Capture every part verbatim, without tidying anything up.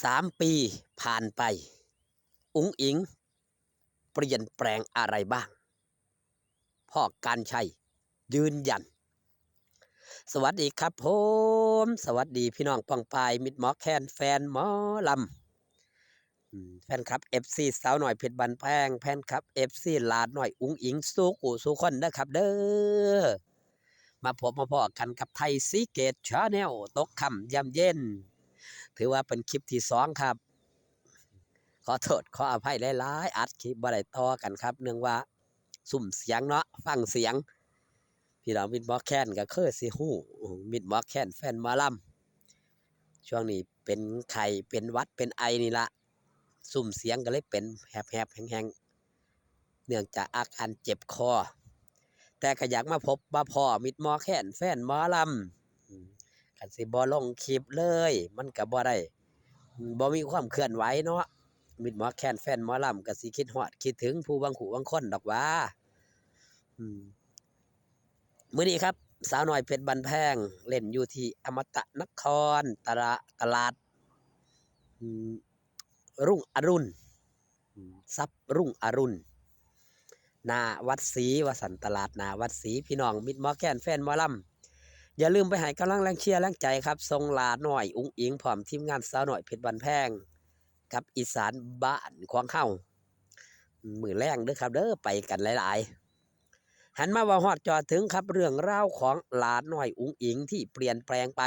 สามปีผ่านไป อุ๋งอิ๋งเปลี่ยนแปลงอะไรบ้าง พ่อกรรชัยยืนยัน สวัสดีครับผม สวัสดีพี่น้องป้องปาย มิตรหมอแคน แฟนหมอลำ อืม แฟนคลับ เอฟซี สาวน้อยเพชรบ้านแพง แฟนคลับ เอฟซี หลาน้อยอุ๋งอิ๋ง สู่กู้สู่คนนะครับเด้อ มาพบมาพ้อกันกับไทยศรีเกต Channel ตกค่ำยามเย็น ถือว่าเป็นคลิปที่สองครับ ขอโทษขออภัยหลายๆ อัดคลิปบ่ได้ต่อกันครับ เนื่องว่าซุ่มเสียงเนาะ ฟังเสียง พี่น้องมิตรหมอแคนก็คือสิฮู้ มิตรหมอแคน แฟนหมอลำ ช่วงนี้เป็นไข้ เป็นหวัด เป็นไอนี่ละ ซุ่มเสียงก็เลยเป็นแหบๆ แฮงๆ เนื่องจากอาการเจ็บคอ แต่ก็อยากมาพบมาพ้อมิตรหมอแคน แฟนหมอลำ อืม คันสิบ่ลงคลิปเลย มันก็บ่ได้ บ่มีความเคลื่อนไหวเนาะ มิตรหมอแคน แฟนหมอลำ ก็สิคิดฮอดคิดถึงผู้บางคู่บางคนดอกหว่า อืม มื้อนี้ครับ สาวน้อยเพชรบ้านแพง เล่นอยู่ที่อมตะนคร ตลาด ตลาด อืม รุ่งอรุณ อืม ทรัพย์รุ่งอรุณ หน้าวัดศรี ว่าซั่น ตลาดหน้าวัดศรี พี่น้องมิตรหมอแคน แฟนหมอลำ อย่าลืมไปให้กำลังแรงเชียร์แรงใจครับ ส่งหลาน้อยอุ๋งอิ๋ง พร้อมทีมงานสาวน้อยเพชรบ้านแพง กับอีสานบ้านของเฮา มื้อแลงเด้อครับเด้อ ไปกันหลายๆ หันมาเว้าฮอดจอดถึงครับ เรื่องราวของหลาน้อยอุ๋งอิ๋งที่เปลี่ยนแปลงไป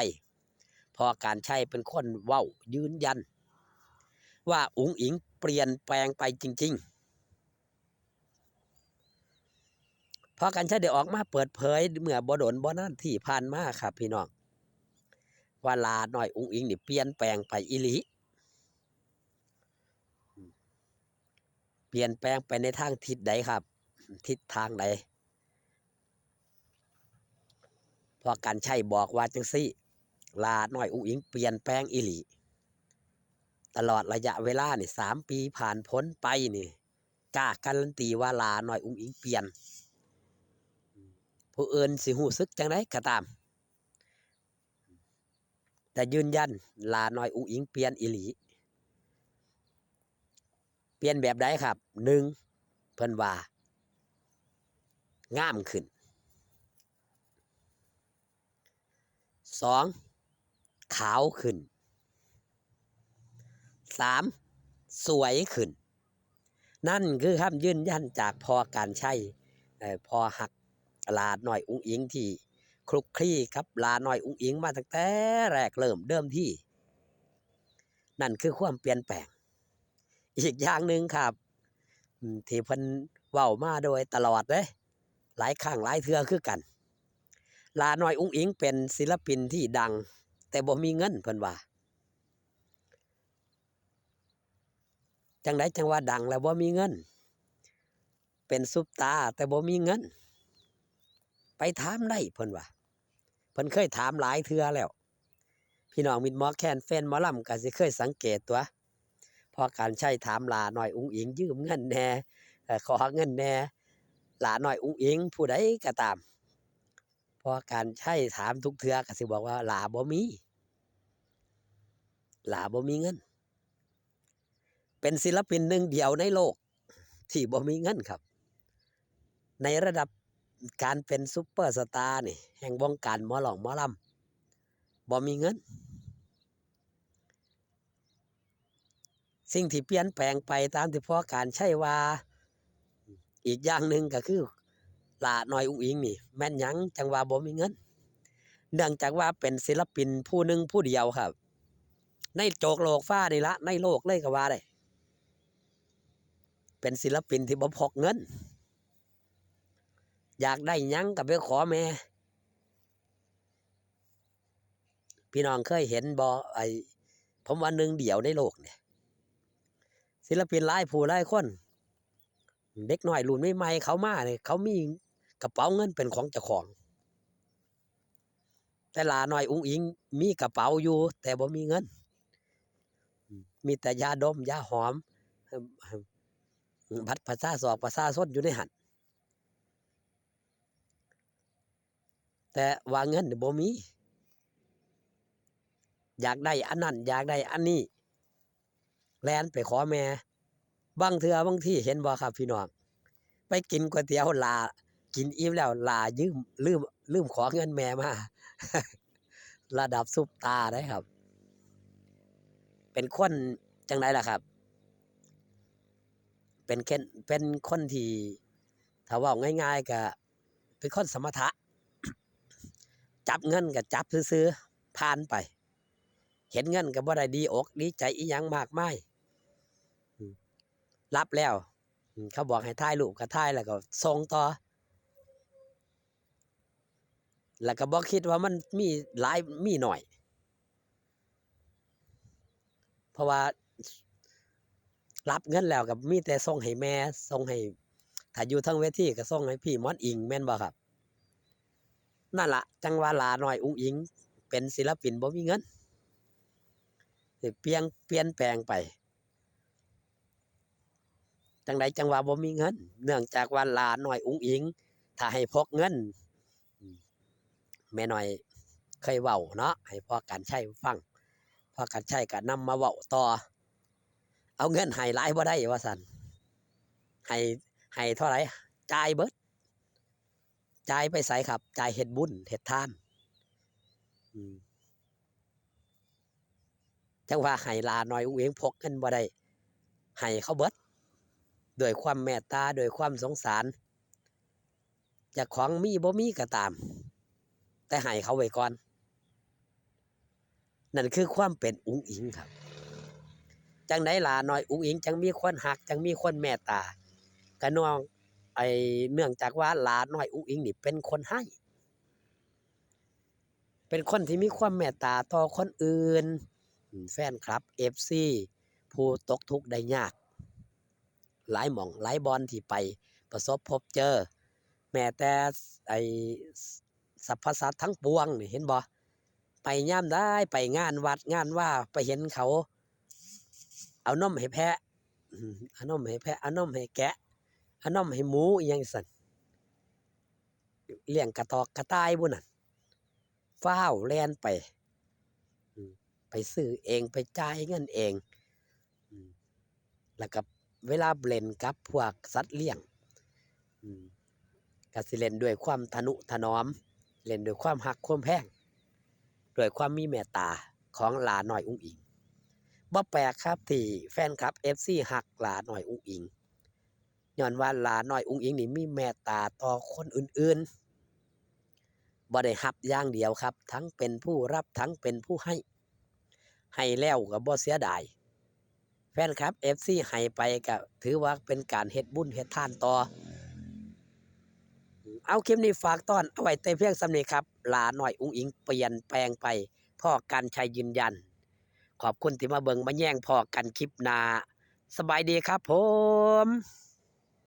พ่อกรรชัยเป็นคนเว้ายืนยัน ว่าอุ๋งอิ๋งเปลี่ยนแปลงไปจริงๆ พ่อกรรชัยได้ออกมาเปิดเผยเมื่อบ่โดนบ่นานที่ผ่านมาครับพี่น้อง ว่าหลาน้อยอุ๋งอิ๋งนี่เปลี่ยนแปลงไปอีหลี เปลี่ยนแปลงไปในทางทิศใดครับ ทิศทางใด พ่อกรรชัยบอกว่าจั่งซี้ หลาน้อยอุ๋งอิ๋งเปลี่ยนแปลงอีหลี ตลอดระยะเวลานี่ สามปีผ่านพ้นไปนี่ กล้าการันตีว่าหลาน้อยอุ๋งอิ๋งเปลี่ยน ผู้อื่นสิฮู้สึกจั่งใดก็ตาม แต่ยืนยัน หลาน้อยอุ๋งอิ๋งเปลี่ยนอีหลี เปลี่ยนแบบใดครับ หนึ่ง เพิ่นว่า งามขึ้น สอง ขาวขึ้น สาม สวยขึ้น นั่นคือคำยืนยันจากพ่อกรรชัย เอ่อ พ่อฮักหลาน้อยอุ๋งอิ๋งที่คลุกคลีกับหลาน้อยอุ๋งอิ๋งมาตั้งแต่แรกเริ่มเดิมที นั่นคือความเปลี่ยนแปลง อีกอย่างหนึ่งครับ อืม ที่เพิ่นเว้ามาโดยตลอดเด้ หลายครั้งหลายเทื่อคือกัน หลาน้อยอุ๋งอิ๋งเป็นศิลปินที่ดัง แต่บ่มีเงิน เพิ่นว่า จั่งใดจั่งว่าดังแล้วบ่มีเงิน เป็นซุปตาร์แต่บ่มีเงิน ไปถามได้ เพิ่นว่า เพิ่นเคยถามหลายเทื่อแล้ว พี่น้องมิตรหมอแคน แฟนหมอลำก็สิเคยสังเกตตั๊ว พ่อกรรชัยถามหลาน้อยอุ๋งอิ๋งยืมเงินแหน่ เอ่อ ขอเงินแหน่ หลาน้อยอุ๋งอิ๋งผู้ใดก็ตาม พ่อกรรชัยถามทุกเทื่อก็สิบอกว่า หลาบ่มี หลาบ่มีเงิน เป็นศิลปินหนึ่งเดียวในโลกที่บ่มีเงินครับ ในระดับการเป็นซุปเปอร์สตาร์นี่ แห่งวงการหมอร้องหมอลำ บ่มีเงิน สิ่งที่เปลี่ยนแปลงไปตามที่พ่อกรรชัยว่า อีกอย่างหนึ่งก็คือ หลาน้อยอุ๋งอิ๋งนี่ แม่นหยังจั่งว่าบ่มีเงิน เนื่องจากว่าเป็นศิลปินผู้หนึ่งผู้เดียวครับ ในโจกโลกฟ้านี่ละ ในโลกเลยก็ว่าได้ เป็นศิลปินที่บ่พกเงิน อยากได้หยังก็ไปขอแม่ พี่น้องเคยเห็นบ่ ไอ้ ผมว่าหนึ่งเดียวในโลกเนี่ย ศิลปินหลายผู้หลายคน เด็กน้อยรุ่นใหม่ๆ เขามาเนี่ย เขามีกระเป๋าเงินเป็นของเจ้าของ แต่หลาน้อยอุ๋งอิ๋งมีกระเป๋าอยู่ แต่บ่มีเงิน มีแต่ยาดม ยาหอม บัตรประชา สอกประชาชนอยู่ในหั้น แต่ว่าเงินนี่บ่มี อยากได้อันนั้น อยากได้อันนี้ แล่นไปขอแม่ บางเทื่อบางทีเห็นบ่ครับพี่น้อง ไปกินก๋วยเตี๋ยวหล้า กินอิ่มแล้วหล้ายืม ลืม ลืมขอเงินแม่มา ระดับซุปตาร์เด้ครับ เป็นคนจั่งใดล่ะครับ เป็นเคน เป็นคนที่ ถ้าเว้าง่ายๆ ก็เป็นคนสมถะ จับเงินก็จับซื่อๆ ผ่านไป เห็นเงินก็บ่ได้ดีอกดีใจอิหยังมากมาย อืม รับแล้ว อืม เขาบอกให้ถ่ายรูปก็ถ่าย แล้วก็ส่งต่อ แล้วก็บ่คิดว่ามันมีหลายมีน้อย เพราะว่ารับเงินแล้วก็มีแต่ส่งให้แม่ ส่งให้ ถ้าอยู่เทิงเวทีก็ส่งให้พี่หมอนอิง แม่นบ่ครับ นั่นล่ะ จั่งว่าหล้าน้อยอุ๋งอิ๋งเป็นศิลปินบ่มีเงิน เปลี่ยน เปลี่ยนแปลงไป จั่งใดจั่งว่าบ่มีเงิน เนื่องจากว่าหล้าน้อยอุ๋งอิ๋ง ถ้าให้พกเงิน อืม แม่น้อยเคยเว้าเนาะ ให้พ่อกรรชัยฟัง พ่อกรรชัยก็นำมาเว้าต่อ เอาเงินให้หลายบ่ได้ว่าซั่น ให้ ให้เท่าใด จ่ายเบิด จ่ายไปไสครับ จ่ายเฮ็ดบุญ เฮ็ดทาน อืม จั่งว่าให้หล้าน้อยอุ๋งอิ๋งพกเงินบ่ได้ ให้เขาเบิด ด้วยความเมตตา ด้วยความสงสาร เจ้าของมีบ่มีก็ตาม แต่ให้เขาไว้ก่อน นั่นคือความเป็นอุ๋งอิ๋งครับ จั่งใดหล้าน้อยอุ๋งอิ๋งจั่งมีคนฮัก จั่งมีคนเมตตา ก็น้อง ไอ้ เนื่องจากว่าหล้าน้อยอุ๋งอิ๋งนี่เป็นคนให้ เป็นคนที่มีความเมตตาต่อคนอื่น อืม แฟนคลับ เอฟซี ผู้ตกทุกข์ได้ยาก หลายหม่องหลายบ่อนที่ไปประสบพบเจอ แม้แต่ไอ้สรรพสัตว์ทั้งปวงนี่ เห็นบ่ ไปยามใด ไปงานวัดงานวา ไปเห็นเขา เอานมให้แพะ อืม เอานมให้แพะ เอานมให้แกะ เอานมให้หมูอิหยังซั่น เลี้ยงกระตอกกระต่ายบุ่นน่ะ ฟ้าวแล่นไป อืม ไปซื้อเอง ไปจ่ายเงินเอง อืม แล้วก็เวลาเล่นกับพวกสัตว์เลี้ยง อืม ก็สิเล่นด้วยความทะนุถนอม เล่นด้วยความฮักความแพง ด้วยความมีเมตตาของหล้าน้อยอุ๋งอิ๋ง บ่แปลกครับที่แฟนคลับ เอฟซี ฮักหล้าน้อยอุ๋งอิ๋ง ย้อนว่าหล้าน้อยอุ๋งอิ๋งนี่มีเมตตาต่อคนอื่นๆ บ่ได้รับอย่างเดียวครับ ทั้งเป็นผู้รับ ทั้งเป็นผู้ให้ ให้แล้วก็บ่เสียดาย แฟนคลับ เอฟซี ให้ไปก็ถือว่าเป็นการเฮ็ดบุญเฮ็ดทานต่อ เอา คลิปนี้ฝากต้อนเอาไว้แต่เพียงส่ำนี้ครับ หล้าน้อยอุ๋งอิ๋งเปลี่ยนแปลงไป พ่อกรรชัยยืนยัน ขอบคุณที่มาเบิ่งมาแยง พ้อกันคลิปหน้า สบายดีครับผม